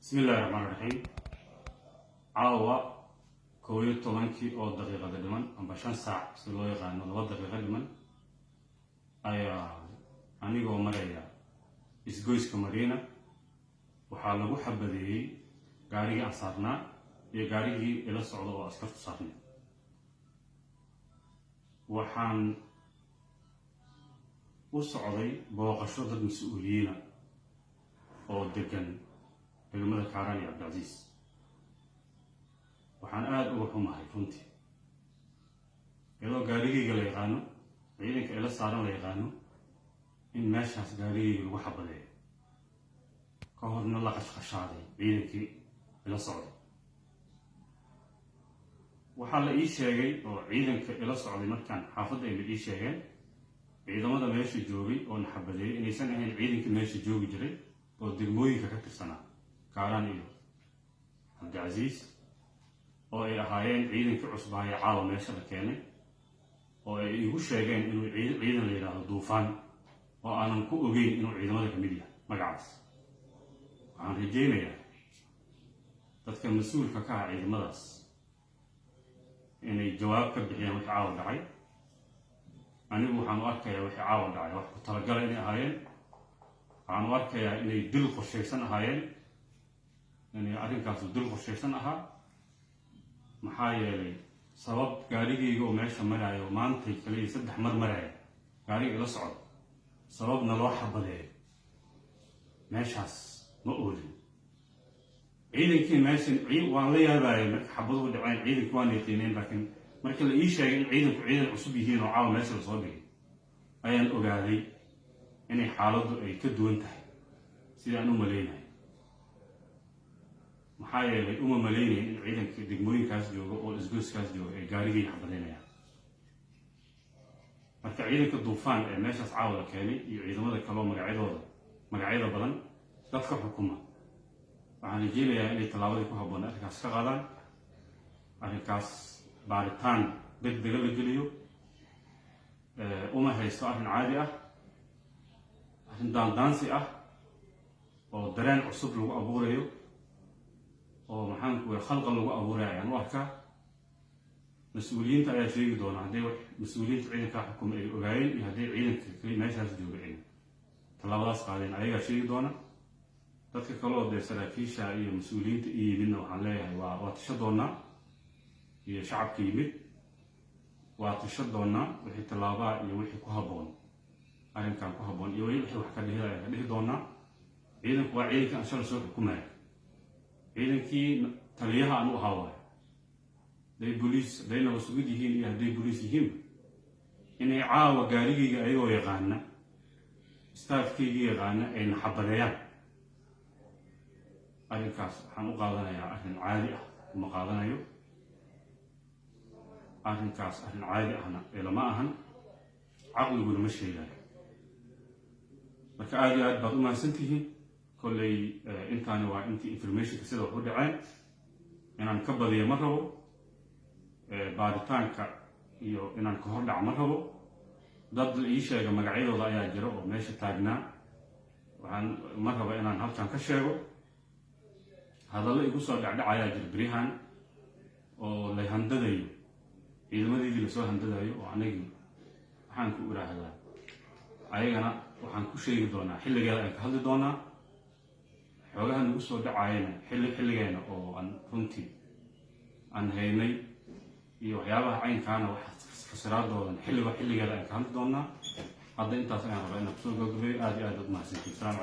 Bismi illahi raxmaan raxiim. Caawa 11-kii oo daqiiqada dhiman amba 5 saac si loo yaqaano 2 daqiiqo dhiman ayaa anigoo maraya isgoyska Mariina waxaa lagu xabadeeyey gaarigii aan saarnaa iyo gaarigii ila socda oo askartu saarnay. Waxaan u socday booqasho dad mas-uuliyiina oo degan degmada Kaaraan iyo Cabdilcasiis. Waxaan aada uga xumahay runtii, iyadoo gaarigayga la yaqaano, ciidanka ila saaran la yaqaano, in meeshaas gaarigayga lagu xabadeeyo, ka horna la qashqashaaday ciidankii ila socday. Waxaa la ii sheegay oo ciidanka ila socday markaan xaafadda ayba ii sheegeen, ciidamada meesha joogay oo na xabadeeyay inaysan ahayn ciidankii meesha joogi jiray oo degmooyinka ka tirsanaa Kaaraan iyo Cabdicasiis, oo ay ahaayeen ciidankii cusbaaya caawa meesha la keenay, oo ay igu sheegeen inuu ciidan la yidhaahdo Duufaan, oo aanan ku ogeyn inuu ciidamada ka mid yahay magacaas. Waxaan rajaynayaa dadka mas-uulka ka ah ciidamadaas inay jawaab ka bixiyaan wixii caawa dhacay. Anigu waxaan u arkayaa wixii caawa dhacay wax ku talagala inay ahaayeen. Waxaan u arkayaa inay dil qorshaysan ahaayeen, inay arrinkaasu dil qorshaysan ahaa. Maxaa yeelay, sabab gaarigayga oo meesha maraayo maantay kaliya saddex mar maraya, gaariga ila socdo, sababna loo xabadeeyo meeshaas ma oolin. Ciidankii meeshan waan la yaabayay marka xabaduhu dhaceen. Ciidanki waan yaqiineen, laakiin marka la ii sheegay in ciidanku ciidan cusub yihiin oo caawa meesha lasoo dhigay ayaan ogaaday inay xaaladdu ay ka duwan tahay sidii aan u malaynayo. Maxaa yeelay, uma malaynaya in ciidanka degmooyinkaas jooga oo isgoyskaas jooga ay gaarigay xabadaynayaan. Marka ciidanka Duufaan ee meeshaas caawa la keenay iyo ciidamada kaloo magacyadooda magacyada badan dadka xukuma, waxaan rajeynayaa inay tallaabadii ku habboon arrinkaas ka qaadaan, arrinkaas baaritaan deg dega la geliyo. Uma haysto arrin caadi ah, arrin daandaansi ah oo dareen cusub lagu abuurayo oo maxaanku khalqal lagu abuuraya ayaan u arkaa. Mas-uuliyiinta ayaa sheegi doona hadday mas-uuliyiinta ciidankaa xukuma ay ogaayeen iyo hadday ciidanka kali meeshaas jooga ay tallaabadaas qaadeen, ayagaa sheegi doona. Dadka kale oo dee saraakiisha iyo mas-uuliyiinta i yimidna waxaan leeyahay waa tasho doonaa, iyo shacabka yimid waa tasho doonaa. Wixii tallaabaa iyo wixii ku habboon arrinkan ku habboon iyo wixii wax ka dhihi ayaan ka dhihi doonaa. Ciidanku waa ciidankii aan shalay soo xukumaya, ciidankii taliyaha aan u ahaa waayo. Hadday booliis, hadday nabad sugid yihiin iyo hadday booliis yihiinba, inay caawa gaarigayga ayagoo yaqaana, staafkaygii yaqaana, ayna xabadeeyaan, arrinkaas waxaan u qaadanayaa arrin caadi ah uma qaadanayo. Arrinkaas arrin caadi ahna ilama ahan, caqliguna ma sheegayo. Marka aada iyo aad baad u mahadsantihiin. Kolley intaani waa intii informationka sida wax u dhaceen. Inaan ka badiyo ma rabo, baaritaanka iyo inaan ka hor dhac ma rabo. Dad la ii sheega magacyadooda ayaa jira oo meesha taagnaa. Waxaan ma rabo inaan halkan ka sheego. Hadallo igu soo dhacdhacayaa jira beryahan oo la handadayo, ciidamadeydii lasoo handadayo, oo anagii waxaan ku iraahdaa ayagana waxaan ku sheegi doonaa xilligeeda ayaan ka hadli doonaa. Xoogaha nagu soo dhacayana xilli xilligeena oo aan runtii aan haynay iyo waxyaabaha caynkaana wax fasiraadoodan xilliga xilligeeda ayaan ka hadli doonaa. Hadda intaas ayaan rabaa inaan kusoo gabagabeeyo. Aad iyo aad baad mahadsantiin. Salamu calaykum.